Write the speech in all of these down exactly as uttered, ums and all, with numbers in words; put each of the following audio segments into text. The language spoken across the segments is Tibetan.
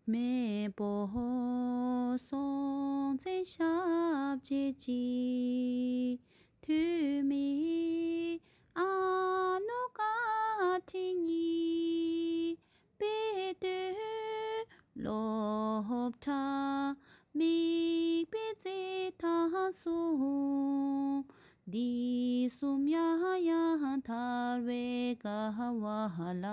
མེས་པོ་སྲོང་བཙན་ཞབས་རྗེས་ཀྱི་ཐུ་མི་ཨ་ནུ་ཀ་ཐི་ཉི་པེ་ཏོ་སློབ་གྲྭ་མིག་དཔེ་རྩེ་ཐང་གསུམ། འདི་གསུམ་ཡང་ཡང་ཐར་བའི་དགའ་བ་ལ།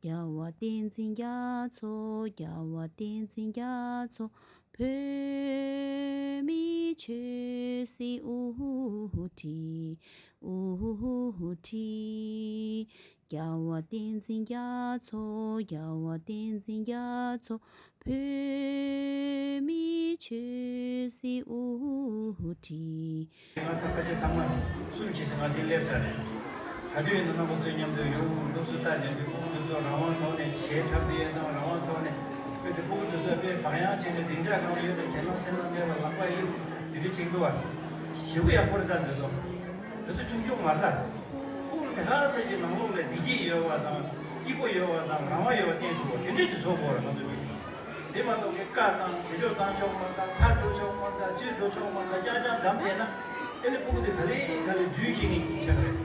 རྒྱལ་བ་བསྟན་འཛིན་རྒྱ་མཚོ། རྒྱལ་བ་བསྟན་འཛིན་རྒྱ་མཚོ། བོད་མིའི་ཆོས་སྲིད་དབུ་ཁྲིད། དབུ་ཁྲིད། རྒྱལ་བ་བསྟན་འཛིན་རྒྱ་མཚོ། རྒྱལ་བ་བསྟན་འཛིན་རྒྱ་མཚོ། བོད་མིའི་ཆོས་སྲིད་དབུ་ཁྲིད། ང་ད་ཕལ་ཆེར་ཐེངས་མ་གསུམ་བཞི་ཙམ་ང་འདི་སླེབས་ཚར་རེད། ག་དུས་ཡིན་ན་རྣམ་པ་ཚོའི་མཉམ་དུ་ཡོང་། ལུགས་སུ་ལྟ་ནས་འདི་ཕྲུ་གུ་འདི་ཚོ་རང་དབང་ཐོག་ནས་གཞས་འཁྲབ་བསྡད་དང་། རང་དབང་ཐོག་ནས་དཔེ་དེ་ཕྲུ་གུ་འདི་ཚོ་དཔེ་བག་ཡངས་བྱས་ནས་སྡིངས་ཆ་སྒང་ལ་ཡོད་ན་ཞེད་སྣང་སེམས་ནང་མེད་པར་ལག་པ་གཡུག་དེ་འདྲ་བྱེད་ཀྱི་འདུག་བ། ཞེ་པོ་ཡག་པོ་རེད། ད་འདི་ཚོ་འདི་ཚོ་ཆུང་ཆུང་མ་རེད་ད། ཕྲུ་གུ་དེ་ག་ཚད་ཀྱི་ནང་ལོགས་ལ་བདེ་སྐྱིད་ཡོད་པ་དང་། སྐྱིད་པོ་ཡོད་པ་དང་། རང་དབང་ཡོད་པ་བསྟན་ཐུབ་པ་དེ་འདྲ་ཅིག་བཟོ་དགོས་རེད་ང་ཚོ་མི། དེ་མ་གཏོགས་ཀྱི་བཀའ་བཏང་། དེ་འཕྲོ་བཏང་ཆོག་མ་རེད། ཕར་འགྲོ་ཆོག་མ་རེད། ཚུར་འགྲོ་ཆོག་མ་རེད། རྐྱང་རྐྱང་བསྡམས་བསྡད་ན་ཨེ་ནི་ཕྲུ་གུ་དེ་ག་ལེ་ག་ལེ་རྫུན་བཤད་མཁན་གྱི་ཆགས་རེད།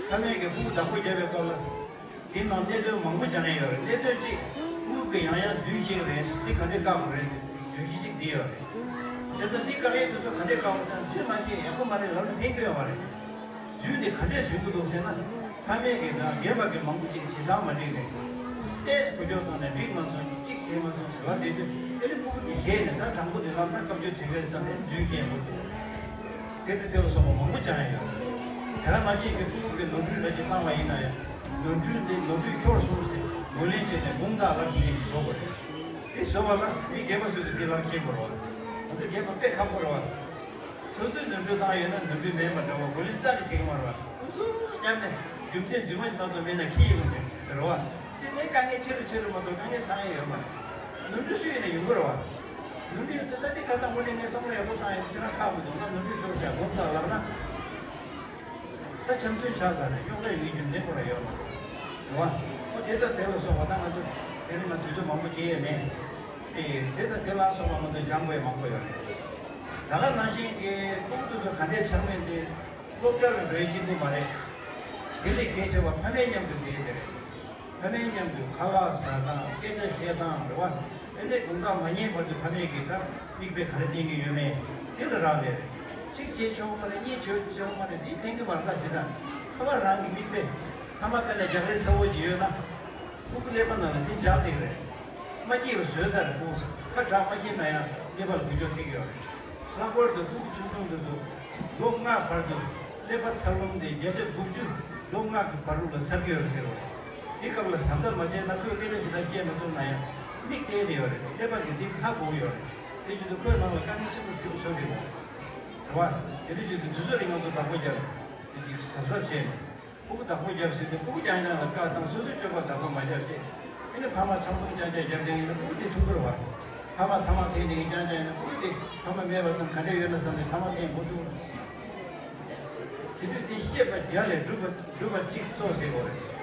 ཕ་མས་ཀྱི་ཕྲུ་གུ་བདག་པོ་རྒྱབ་པའི་སྐབས་ལ། དེའི་ནང་གནད་དོན་མང་པོ་སྦྱང་ཡས་ཡོད་རེད། གནད་དོན་གཅིག་ཕྲུ་གུ་གིས་ཡང་ཡང་རྫུན་བཤད་ཀྱི་རེད། འདི་ག་འདྲས་བཀག་དགོས་རེད་ཟེར་བརྗོད་གཞི་གཅིག་འདི་ཡོད་རེད། བྱས་ཙང་འདི་བཀག་ཡས་དེ་ཚོ་ག་འདྲས་བཀག་དགོས་ཟེར་ན། རྫུན་མ་བཤད། ཡག་པོ་མ་རེད་ལབ་ན་ཕན་གྱི་ཡོད་མ་རེད། རྫུན་འདི་ག་འདྲས་བཟོ་གི་འདུག་ཟེར་ན། ཕ་མས་ཀྱིས་དང་རྒན་པ་གིས་མང་པོ་ཅིག་བྱེད་སྟངས་མ་འགྲིག་ནས། ཏོག་ཙམ་འགུལ་སྐྱོད་བཏང་ནས་འགྲིག་མ་སོང་། གཅིག་བྱས་མ་སོང་ཟེར་ལབ་བསྡད་དུས། ཨེ་རེད། ཕྲུ་གུ་དེ་ཞེད་ནས་ད་དྲང་པོ་དེ་ལབ་ན་བཀའ་བཀྱོན་བྱེད་ཀྱི་རེད་བསམ་ནས་རྫུན་བཤད་འགོ་བཙུགས། དེ་དེ་དེ་ལ་སོགས་པ་མང་པོ་སྦྱང་ཡ་ཡོད། དེ་ག་ནང་བཞིན་གྱི་ཕྲུ་གུ་གི་ནོར་འཁྲུལ་འདྲ་ཅིག་བཏང་བ་ཡིན་ན་ཡང་། ནོར་འཁྲུལ་འདི་ནོར་འཁྲུལ་ཤོར་སོང་ཟེར་ངོས་ལེན་བྱས་ནས་དགོངས་དག་ལབ་ཤེས་མཁན་ཅིག་བཟོ་དགོས་རེད། དེ་བཟོ་བ་ལ་མི་རྒན་པ་ཚོས་ཀྱིས་འདི་ལབ་ཤེས་དགོས་རེད་བ། ང་ཚོ་རྒན་པ་དཔེ་ཁག་པོ་རེད་བ། སོ་སོས་ནོར་འཁྲུལ་བཏང་ཡོད་ན་ནོར་འཁྲུལ་མིན་པ་འདྲ་བ་ངོས་ལེན་རྩ་ནས་བྱེད་ཀྱི་མ་རེད་བ། ཨུ་ཚུགས་བརྒྱབ་ནས་རྒྱུ་མཚན་རྫུན་མ་ཞིག་མ་གཏོགས་མེད་ན་ཁྱི་ཡི་འོང་གི་རེད་བ། ཅི་ནས་དཀའ་ངལ་ཆེ་རུ་ཆེ་རུ་མ་གཏོགས་དཀའ་ངལ་སངས་ཡས་ཡོད་མ་རེད། ནོར་འཁྲུལ་སུ་ཡིན་ན་ཡོང་གི་རེད་བ། ནོར་འཁྲུལ་ཡོད་དུས་ད་འདི་ཁ་སང་དངོས་གནས་ངས་བསམ་བློ་ཡག་པོ་བཏང་ཡོད། ཁྱེད་རང་ཁག་མི་འདུག་ང་ནོར་འཁྲུལ་ཤོར་བཞག་དགོངས་དག་ལབ་ན། ད་འཆམ་མཐུན་ཆགས་ཚར་ནས་རྙོག་དྲ་ཡོང་རྒྱུ་མཚན་ཁོ་རང་ཡོད་མ་རེད་བ། ཨོ་དེ་དང་དེ་ལ་སོགས་པ་ད་ང་ཚོ་དེ་རིང་ང་དུས་ཚོད་མང་པོ་སྐྱེལ་ཡས་མེད། ཨེ་དེ་དང་དེ་ལ་སོགས་པ་ང་ཚོ་སྦྱང་དགོས་ཡས་མང་པོ་ཡོད་རེད། ད་ག་ནང་བཞིན་གྱི་ཕྲུ་གུ་དེ་ཚོ་ག་འདྲས་ཆགས་མིན་དེ་སློབ་གྲྭ་ལ་འགྲོ་ཡས་གཅིག་པུ་མ་རེད། དེ་ལས་གལ་ཆེ་བ་ཕ་མའི་མཉམ་དུ་འགྲོ་ཡས་དེ་རེད། ཕ་མའི་མཉམ་དུ་ཁ་ལག་ཟ་སྟངས། སྐད་ཆ་བཤད་སྟངས་རེད་བ། ཨེ་འདྲས་དགོངས་དག་མ་རྙེད་བར་དུ་ཕ་མས་ཀྱིས་ད་མིག་དཔེ་ག་རེ་བསྟན་གྱི་ཡོད་མེད་དེ་ལ་རག་ལས་རེད། གཅིག་བྱེད་ཆོག་མ་རེད། གཉིས་བྱེད་ཆོག་མ་རེད། དེ་ཕན་གྱི་མ་རེད། ད་ཞེ་དྲག་ཕ་མ་རང་གི་མིག་དཔེ། ཕ་མ་དཔེ་ན་རྒྱག་རེས་ཚ་བོ་ཅིག་ཡོད་ན། ཕྲུ་གུ་ཀླད་པ་ནང་ལ་དེ་འཇགས་བསྡད་ཀྱི་རེད། མ་སྐྱེས་པ་བཟོས་ཚར་རེད། ཕྲུ་གུ་ཁ་གྲག་མ་ཤེས་ན་ཡང་ཀླད་པ་ལ་འགུལ་སྐྱོད་ཐེབས་ཀྱི་ཡོད་རེད། ལྷག་པར་དུ་ཕྲུ་གུ་ཆུང་ཆུང་དེ་ཚོ་ལོ་ལྔ་བར་དུ་ཀླད་པ་འཚར་ལོངས་དེ་བརྒྱ་ཆ་དགུ་བཅུ་ལོ་ལྔ་གི་བར་དུ་ལ་འཚར་གྱི་ཡོད་རེད་ཟེར་བ་རེད། འདི་སྐབས་ལ་གཟབ་གཟབ་མ་བྱས་ན་ཁོས་སྐད་ཆ་ཞེ་དྲག་བཤད་མ་ཐུབ་ན་ཡང་མིག་བལྟས་བསྡད་ཡོད་རེད། ཀླད་པ་གིས་འདི་ཧ་གོ་གི་ཡོད་རེད། དེ་བཞིན་དུ་ཁོའི་ནང་ལ་དཀའ་ངལ་ཆེན་པོ་ཞིག་བཟོ་གི་ཡོད་རེད་བ། དེ་འདྲ་བྱེད་དུས་དུས་ཚོད་རིང་ང་ཚོ་བདག་པོ་རྒྱབ། དེ་གཟབ་གཟབ་བྱས་ནས། ཕྲུ་གུ་བདག་པོ་རྒྱབ་ཟེར་ཏེ་ཕྲུ་གུ་རྐྱང་རྐྱང་ལ་བཀའ་བཏང་། སོ་སོའི་སྤྱོད་པ་བདག་པོ་མ་རྒྱབ་བྱས། ཨ་ནི་ཕ་མ་ཆང་འཐུང་རྐྱང་རྐྱང་རྒྱབ་བསྡད་ཡིན་ན་ཕྲུ་གུ་དེ་འཐུང་གི་རེད་བ། ཕ་མ་ཐ་མག་འཐེན་བསྡད་ཡིན་རྐྱང་རྐྱང་ཡིན་ན་ཕྲུ་གུ་དེ་ཕ་མ་མེད་པ་དང་ག་འདྲ་ཡོད་ན་བསམ་ནས་ཐ་མག་འཐེན་འགོ་བཙུགས། དེ་དུས་དེ་བཤད་པ་བརྒྱ་ལས་སྒྲུབ་པ་སྒྲུབ་པ་གཅིག་གཙོ་ཟེར་དགོས་རེད།